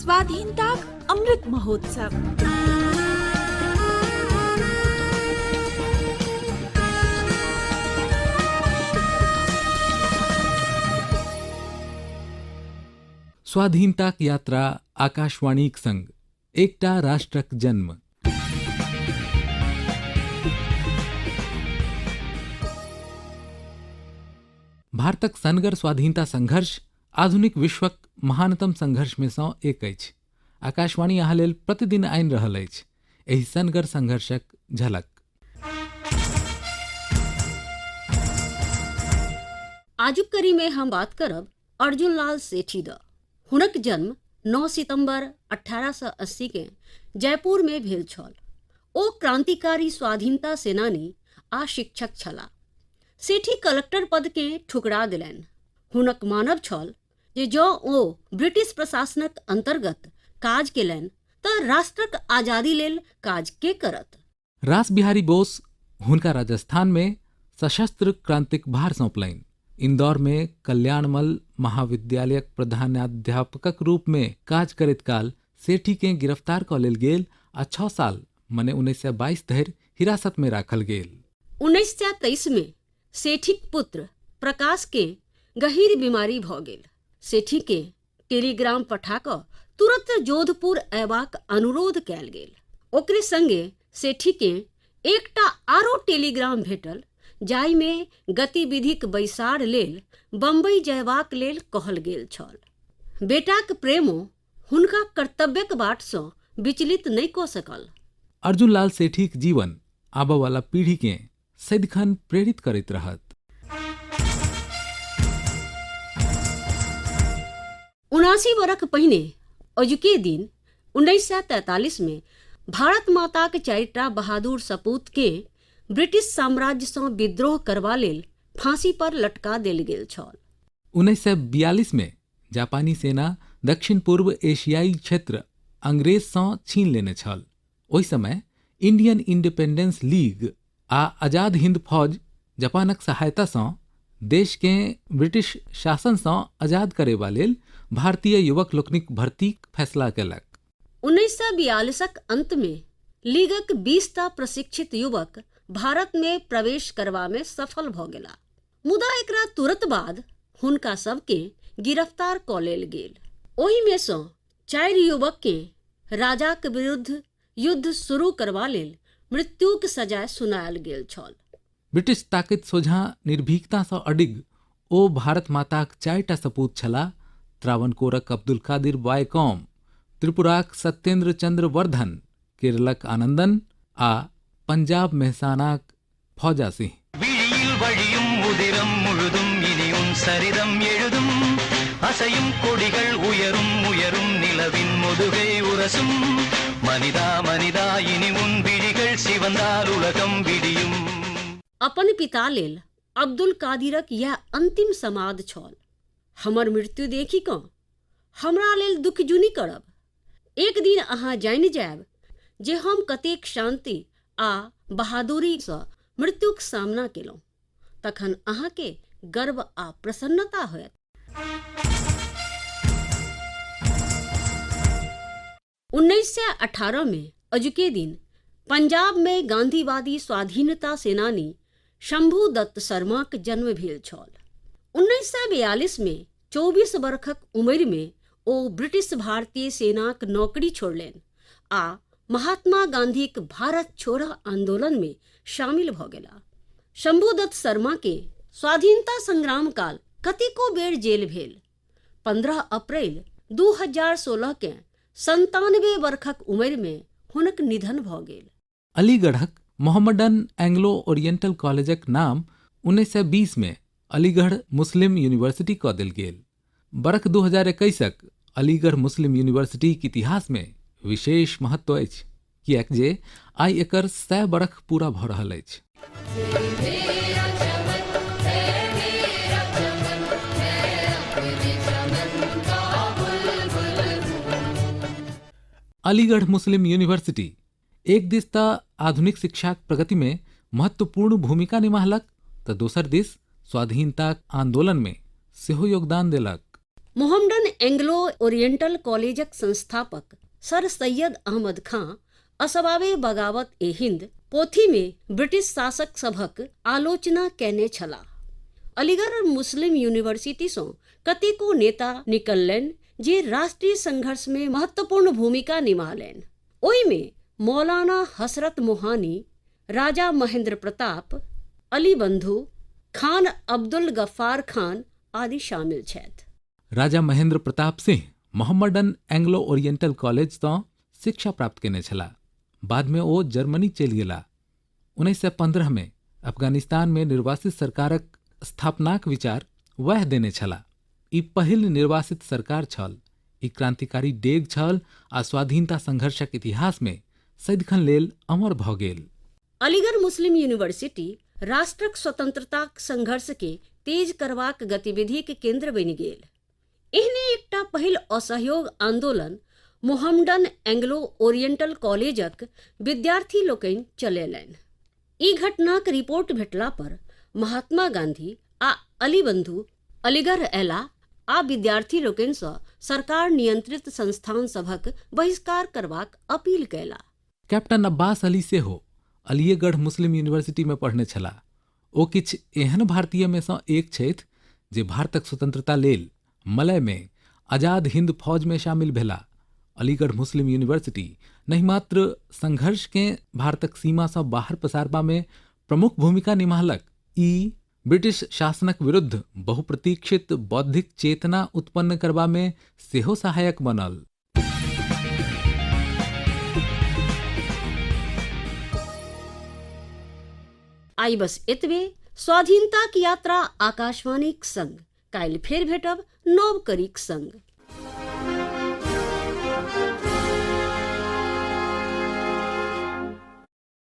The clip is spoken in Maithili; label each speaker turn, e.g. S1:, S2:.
S1: स्वाधीनताक अमृत महोत्सव।
S2: स्वाधीनताक यात्रा आकाशवाणीक संग एकटा राष्ट्रक जन्म। भारतक सनगर स्वाधीनता संघर्ष आधुनिक विश्वक महानतम संघर्ष में सँ एक अछि। आकाशवाणी अहाँ लेल प्रतिदिन आनि रहल अछि एहि सनगर संघर्षक झलक।
S3: आजुक कड़ी में हम बात करब अर्जुन लाल सेठी द। हुनक जन्म 9 सितंबर 1880 के जयपुर में भेल छल। ओ क्रांतिकारी स्वाधीनता सेनानी आ शिक्षक छलाह। सेठी कलेक्टर पद के ठुकरा देलनि। हुनक मानब छल जे जँ ओ ब्रिटिश प्रशासनक अंतर्गत काज केलनि तऽ राष्ट्रक आजादी लेल काज के करत।
S2: रास बिहारी बोस हुनका राजस्थान में सशस्त्र क्रांतिक भार सौंपलनि। इंदौर में कल्याणमल महाविद्यालयक प्रधानाध्यापकक रूप में काज करैत काल सेठी के गिरफ्तार कऽ लेल गेल आ 6 साल मने 1922 धरि हिरासत में राखल गेल।
S3: 1923 में सेठीक पुत्र प्रकाश के गहीर बीमारी भऽ गेल। सेठी के टेलीग्राम पठा कऽ तुरंत जोधपुर अयबाक अनुरोध कयल गेल। ओकरे संगे सेठी के एकटा आरो टेलीग्राम भेटल जाहिमे गतिविधिक बैसार लेल बम्बई जयबाक लेल कहल गेल छल। बेटाक प्रेमो हुनका कर्तव्यक बाटसँ विचलित नहि कऽ सकल।
S2: अर्जुन लाल सेठीक जीवन आबऽ वाला पीढ़ी के सदिखन प्रेरित करैत रहत।
S3: 79 बरख पहिने अजुके दिन 1943 में भारत माताक चारिटा बहादुर सपूत के ब्रिटिश साम्राज्यसँ विद्रोह करबा लेल फांसी पर लटका देल गेल छल।
S2: 1942 में जापानी सेना दक्षिण पूर्व एशियाई क्षेत्र अंग्रेज सँ छीन लेने छल। ओहि समय इंडियन इंडिपेंडेंस लीग आ आजाद हिंद फौज जापानक सहायता सँ देश के ब्रिटिश शासन सँ आजाद करेबा लेल भारतीय युवक लोकनिक भर्तीक फैसला केलक।
S3: 1942क अंत में लीगक 20टा प्रशिक्षित युवक भारत में प्रवेश करबा में सफल भऽ गेला, मुदा एकरा तुरंत बाद हुनका सबके गिरफ्तार कऽ लेल गेल। ओहि में सँ 4 युवक के राजाक विरुद्ध युद्ध शुरू करबा लेल मृत्युक सजाय सुनायल गेल छल।
S2: ब्रिटिश ताकत सोझाँ निर्भीकता सँ अडिग ओ भारत माताक 4टा सपूत छलाह। त्रावणकोरक अब्दुल कादिर वायकॉम, त्रिपुराक सत्येंद्र चंद्र वर्धन, केरलक आनंदन आ पंजाब मेहसानाक फौजा सिंह।
S4: விழியில் வழியும் உதிரம் முழுதும் இனி உன் சரிதம் எழுதும் அசையும் கொடிகள் உயரும் உயரும் நிலவின் முதுகை உரசும் மனிதா மனிதா இனி உன் விழிகள் சிவந்தால் உலகம் விடியும்।
S3: अपन पिता लेल अब्दुल कादिरक यह अंतिम समाद छल। हमर मृत्यु देखि कऽ हमरा लेल दुख जुनि करब। एक दिन अहाँ जानि जायब जे हम कतेक शांति आ बहादुरीसँ मृत्युक सामना केलहुँ, तखन अहाँके गर्व आ प्रसन्नता होयत। 1918 में अजुके दिन पंजाब में गांधीवादी स्वाधीनता सेनानी शंभू दत्त शर्माक जन्म भेल छल। 1942 में 24 बरखक उम्र में ओ ब्रिटिश भारतीय सेनाक नौकरी छोड़लनि आ महात्मा गांधीक भारत छोड़ो आंदोलन में शामिल भऽ गेला। शंभू दत्त शर्मा के स्वाधीनता संग्राम काल कतेको बेर जेल भेल। 15 अप्रैल 2016 के 97 बरखक उम्र में हुनक निधन भऽ गेल।
S2: अलीगढ़क मोहम्मडन एंग्लो ओरिएंटल कॉलेजक नाम 1920 में अलीगढ़ मुस्लिम यूनिवर्सिटी कऽ देल गेल। बरख 2021क अलीगढ़ मुस्लिम यूनिवर्सिटीक इतिहास में विशेष महत्व अछि, किएक जे आइ एकर 100 बरख पूरा भऽ रहल अछि। अलीगढ़ मुस्लिम यूनिवर्सिटी एक दिस तऽ आधुनिक शिक्षाक प्रगति में महत्वपूर्ण भूमिका निमाहलक तऽ दोसर दिस स्वाधीनताक आंदोलन में सेहो योगदान देलक।
S3: मोहम्मडन एंग्लो ओरिएंटल कॉलेजक संस्थापक सर सैयद अहमद खां असबाबे बगावत ए हिंद पोथीमे ब्रिटिश शासक सभक आलोचना कयने छलाह। अलीगढ़ मुस्लिम यूनिवर्सिटीसँ कतेको नेता निकललनि जे राष्ट्रीय संघर्षमे महत्वपूर्ण भूमिका निभालनि। ओहिमे मौलाना हसरत मोहानी, राजा महेंद्र प्रताप, अली बंधु, खान अब्दुल गफ्फार खान आदि शामिल छथि।
S2: राजा Mahendra Pratap Singh Mohammedan Anglo oriental कॉलेजसँ शिक्षा प्राप्त केने छलाह। बादमे ओ जर्मनी चलि गेला। 1915मे अफगानिस्तानमे निर्वासित सरकारक स्थापनाक विचार वएह देने छलाह। ई पहिल निर्वासित सरकार छल। ई क्रांतिकारी डेग छल आ स्वाधीनता संघर्षक इतिहासमे सदिखन लेल अमर भऽ गेल।
S3: अलीगढ़ मुस्लिम यूनिवर्सिटी राष्ट्रक स्वतंत्रताक संघर्ष के तेज करबाक गतिविधिक केंद्र बनि गेल। एहने एकटा पहिल असहयोग आंदोलन मोहम्मडन एंग्लो ओरिएंटल कॉलेजक विद्यार्थी लोकनि चलेलनि। ई घटनाक रिपोर्ट भेटला पर महात्मा गांधी आ अली बंधु अलीगढ़ अयलाह आ विद्यार्थी लोकनिसँ सरकार नियंत्रित संस्थान सभक बहिष्कार करबाक अपील कयलाह।
S2: कैप्टन अब्बास अली सेहो अलीगढ़ मुस्लिम यूनिवर्सिटीमे पढ़ने छलाह। ओ किछु एहन भारतीयमे सँ एक छथि जे भारतक स्वतंत्रता लेल मलयमे आजाद हिंद फौजमे शामिल भेला। अलीगढ़ मुस्लिम यूनिवर्सिटी नहि मात्र संघर्षकेँ भारतक सीमासँ बाहर पसारबामे प्रमुख भूमिका निमाहलक, ई ब्रिटिश शासनक विरुद्ध बहुप्रतीक्षित बौद्धिक चेतना उत्पन्न करबामे सेहो सहायक बनल।
S3: आइ बस एतबे। स्वाधीनताक यात्रा आकाशवाणीक संग काल्हि फेर भेटब नव कड़ीक संग।